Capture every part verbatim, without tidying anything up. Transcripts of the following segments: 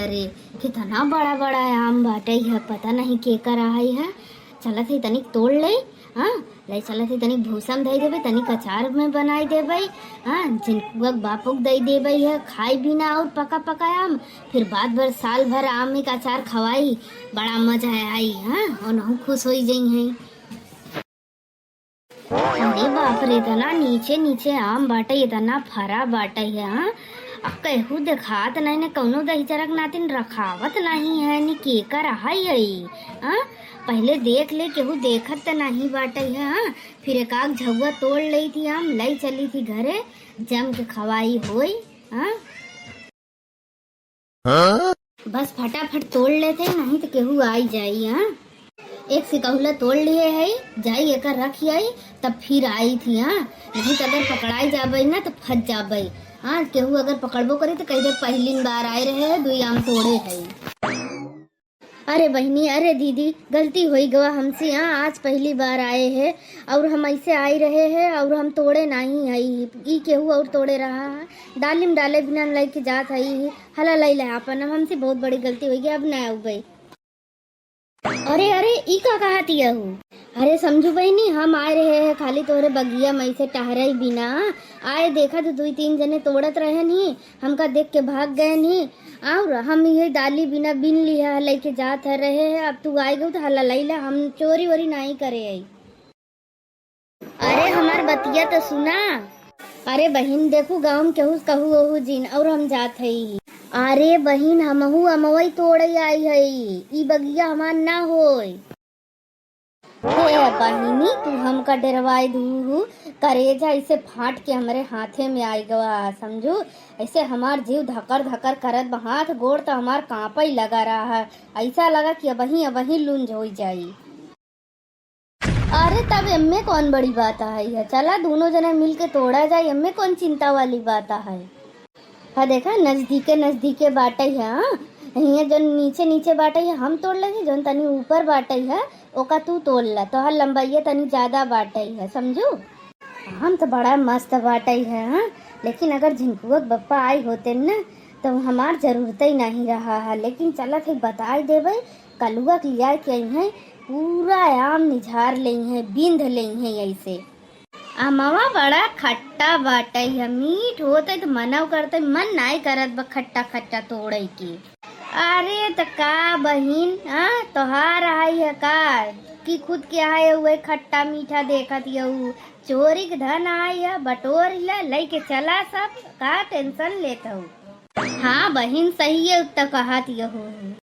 अरे, कितना बड़ा बड़ा आम बाटइ ह, पता नहीं केकर आहइ ह। चलत ही तनिक तोड़ लेइ, हाँ, लइ चलत ही तनिक भूसा म धइ देबइ, तनिक अचार में बनाइ देबइ, हाँ, झिनकुआ क बापू क दइ देबइ ह, खाइ बिना अउर पका पका आम, फिर बाद भर साल भर आम क अचार खवाई, बड़ा मजा आई, हाँ, ओनहु खुस होइ जइहइँ। अरे बाप रे, एतना नीचे नीचे आम बाटइ, एतना फरा बाटइ ह, हाँ? अब केहू देखात नाहीं न, कउनो दहिजरा क नातिन रखावत नाहीं ह, न केकर आहइ, हाँ? पहिले देख ले, केहू देखत त नाहीं बाटइ ह, हाँ? फिर एक आध झउआ तोड़ लेइत ही आम, लइ चली थी घरे, जम के खवाई होई, हाँ? बस फटाफट तोड़ लेते, नाहीं त केहू आइ जाई, हाँ? एक सिकहुला तोड़ लिहे हई, जाई एकर रखि आई, तब फिर आइत ही, हाँ? नाहीं त अगर पकड़ाइ जाबइ न, त फँस जाबइ, हाँ? केहू अगर पकड़बो करी, त कहि दे, "पहिलिन बार आए रहे, दुइ आम तोड़े हई।" अरे बहिनी, अरे दीदी, गलती होइ गवा हमसे, हाँ, आज पहिली बार आए ह अउर हम अइसे आइ रहे ह अउर हम तोड़े नाहीं हई, ई केहू अउर तोड़े रहा ह, डाली म डाले बिना लइके जात हई, हला लइ ले आपन, अब हमसे बहुत बड़ी गलती होइ गइ, अब नाहीं अउबइ। अरे, अरे, ई का कहत हऊ? अरे समझू बहिनी, हम आए रहे ह खाली तोहरे बगिया म अइसे टहरइ बिना, आए देखा त दुइ तीन जने तोड़त रहेन ही, हमका देख के भाग गएन ही, अउर हम इहे डाली बिना बिन लिहा लइके जात ह रहे ह। अब तू आइ गऊ त हला लइ ला, हम चोरी वोरी नाहीं करे आई। अरे हमार बतिया त सुना। अरे बहिन, देखू गाँव म केहू कहू ओहू जिन, अउर हम जात हई। अरे बहिन, हमहू अमवइ तोड़इ आई हई, ई बगिया हमार ना होय। हे बहिनी, तू हमका डेरवाइ दू, करेजा अइसे फाट के हमरे हाथे में आइ गवा, समझू? अइसे हमार जीव धकर धकर करत बा, हाथ गोड़ त हमार काँपइ लगा रहा है, अइसा लगा कि अबहीं अबहीं लुंज होइ जाई। अरे तब एम्मे कौन बड़ी बात आहइ ह, चला दूनो जने मिल के तोड़ा जाए, एम्मे कौन चिंता वाली बात आहइ। हाँ देखा, नजदीके नजदीके बाटइ ह, हाँ? हियाँ जौन नीचे नीचे बाटइ ह, हम तोड़ लेबे, जौन तनी ऊपर बाटइ ह, ओका तू तोड़ ला, तोहार लंबाइया तनी ज्यादा बाटइ ह, समझू? आम त बड़ा मस्त बाटइ ह, हाँ? लेकिन अगर झिनकुआ क बप्पा आइ होतेन न, त हमार जरूरतइ नाहीं रहा ह, लेकिन चलत है बताइ देबइ, कलुआ क लियाइ के अइहैं, पूरा आम निझार लेइहैं, बिंध लेइहैं अइसे। अमवा बड़ा खट्टा बाटइ ह, मीठ होतइ त मनउ करतइ, मन नाहीं करत बा खट्टा खट्टा तोड़इ के। अरे त का बहिन, आ, तोहार आहइ ह का कि खुद के आहइ ह उहे खट्टा मीठा देखत यहू? चोरी क धन आहइ ह, बटोर ला, लइके चला सब, का tension लेत हऊ? हाँ बहिन, सहिए त कहत यहू।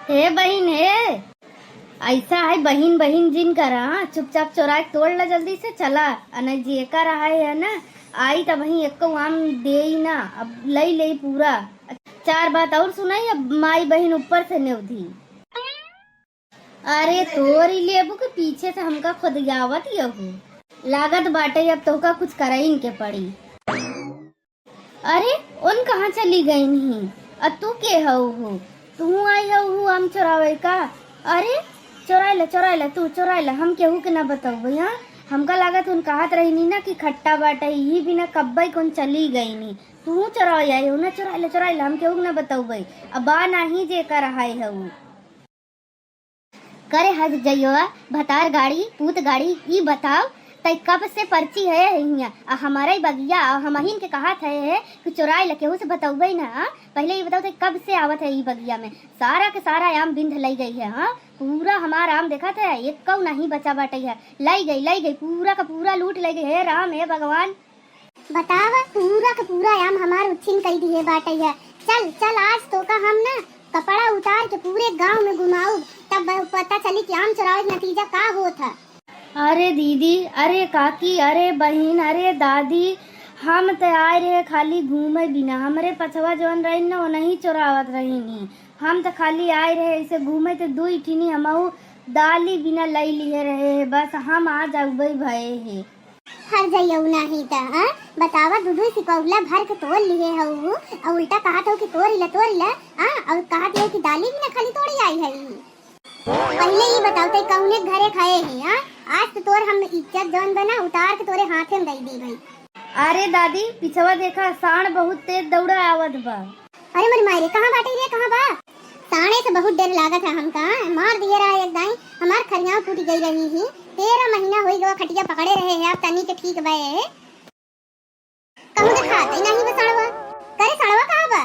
हे बहिन हे, अइसा है बहिन बहिन जिन करा, चुपचाप चोराइ के तोड़ ला जल्दी से, चला। अ नाहीं जेकर आहइ ह न, आई तबहीं एक्को आम देई न, अब लइ लेई पूरा। चार बात अउर सुनाई, अब माई बहिन ऊपर से नेवधी। अरे तोरी लेबू के पीछे से हमका खोदियावत यहू। लागत बाटइ अब तोहका कुछ करइन के पड़ी। अरे ओन कहाँ चली गइन ही? अ तू के हऊ हो? तूहू आई हऊ हो आम चोरावइ का? अरे चोराइ ला, चोराइ ला, तू चोराइ ला, हम केहू के न बतउबइ, हाँ? हमका लागत ओन कहत रहिन ही न कि खट्टा बाटइ, इही बिना कब्बइ क ओन चली गइन ही। तूहू चोरावइ आई हऊ न, चोराइ ला, चोराइ ला, हम केहू के न बतउबइ। अब बा नाहीं जेकर आहइ हऊ। करे हरजइयवा, भतार गाड़ी, पूत गाड़ी, ई बताउ, तइ कब से परची है हियाँ? अ हमरइ बगिया, अ हमहिन के कहत है, है कि चोराइ ला, केहू से बतउबइ न, आ? पहिले ई बताउ, तइ कब से आवत है ई बगिया में? सारा के सारा आम बिंध लइ गइ है, हाँ? पूरा हमार आम देखत है, एक्कउ नाहीं बचा बाटइ है। लइ गइ, लइ गइ, पूरा क पूरा लूट लइ गइ। हे राम, हे भगवान। बतावा, पूरा क पूरा आम हमार उच्छिन कइ दिहे बाटइ ह। चल, चल, आज तोका हम न कपड़ा उतार के पूरे गाँव में घुमाउब, तब ब-, पता चली कि आम चोरावे क नतीजा का होत ह। अरे दीदी, अरे काकी, अरे बहिन, अरे दादी, हम त आए रहे खाली घूमइ बिना। हमरे पछवा जउन रहिन न, ओनही चोरावत रहिन ही। हम त खाली आए रहे अइसे घूमइ, त दुइ ठिनी हमहू दाली बिना लइ लिहे रहे हे। बस हम आ जाउबइ भए हे। हर जइयउ नाहीं त, आ? बतावा, दुधु सिकौला भर के तोड़ लिहे हऊ, अउ उल्टा कहत हऊ कि तोरी ला, तोरी ला, आ? अउ कहत हऊ कि दाली भी न खाली तोड़ी आई है। पहिले ई बताउ, तइ कउने घरे खाए है, आ? आज त तोर हम इज्जत जौन बना, उतार के तोरे हाथे में दइ दी भाई। अरे दादी, पिछवा देखा, साँड़ बहुत तेज दौड़ा आवत बा। अरे मोरी माई रे, कहाँ बाटे रे, कहाँ बा? साढ़े से बहुत डर लागत है हमका, मार दिए रहा एक दाई, हमार खरियाव फूट गई रही ही, तेरह महीना होई गवा खटिया पकड़े रहे हैं, अब तनी के ठीक बे। कहूँ देखात ही नहीं बा साढ़वा। करे साढ़वा कहाँ बा?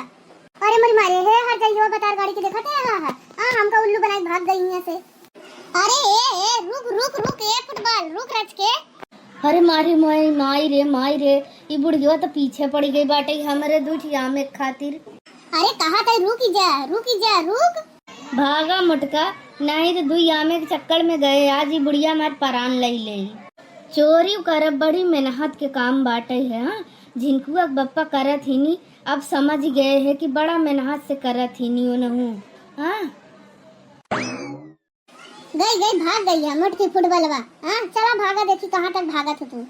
अरे मोरी मारे हे, हर जाइयो बतार गाड़ी के देखत है, हाँ, हाँ, हाँ, हमका उल्लू बनाई भाग गई यहाँ से। अरे ए, ए, रुक, रुक, रुक, ए फुटबॉल, रुक रच के। अरे मारी माई, माई रे, माई रे, ई बुढ़िया तो पीछे पड़ी गई बाटे हमरे दू यामे के खातिर। अरे कहा तई रुक जा, रुक जा, रुक। भागा मोटका, नहीं तो दू यामे के चक्कर में गए, आज ई बुढ़िया हमार परान लई ले। चोरी करब बड़ी मेहनत के काम बाटे है, हाँ? झिनकुआ के बप्पा करत हीनी, अब समझ गए है कि बड़ा मेहनत से करत हीनी ओनहू, हाँ? गई, गई, भाग गई है मोटकी फुटबॉलवा, हाँ? चला भागा, देखी कहाँ तक भागत हो तू।